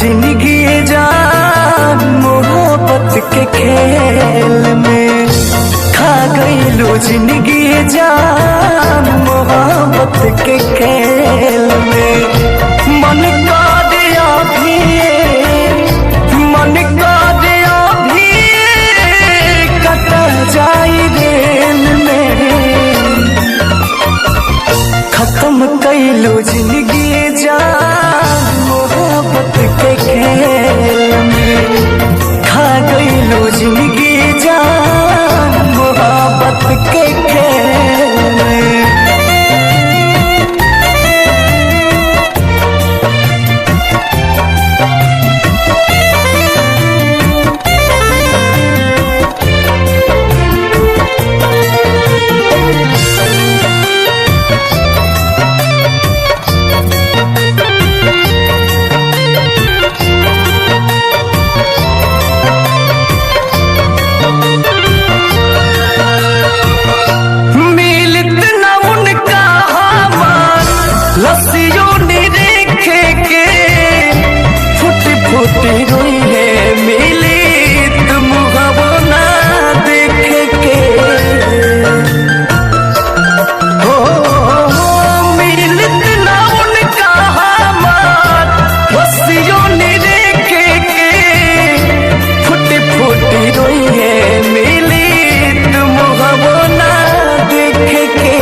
जिंदगी जान मोहब्बत के खेल में, खा गईलू जिंदगी जान मोहब्बत के खेल में। मन का दिया भी, मन का दिया भी कट जाई रेल में। खत्म कैलू जिंदगी जान मोहब्बत के खेल में, खा गईलू जिंदगी जान मोहब्बत के खेल में। मिलत न उनका हमार लस्सियों ने देखे के, फुट फुट रोई है मिलित मुहबो ना देखे के। हो मिलत न उनका हमार लस्सियों ने देखे के, फुट फुट रोई है मिलित मुहबो ना देखे के।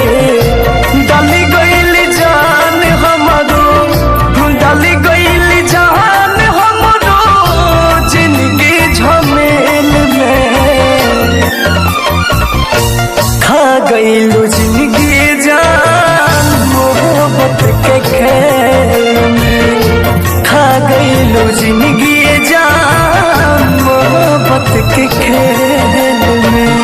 डाली गईल जान हमरो, डाली गईल जान हमरो जिंदगी झमेल में, खा गईलू जिंदगी जान मोहब्बत के खेल में, खा गईलू जिंदगी जान मोहब्बत के खेल में।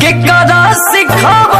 के करा सिखावा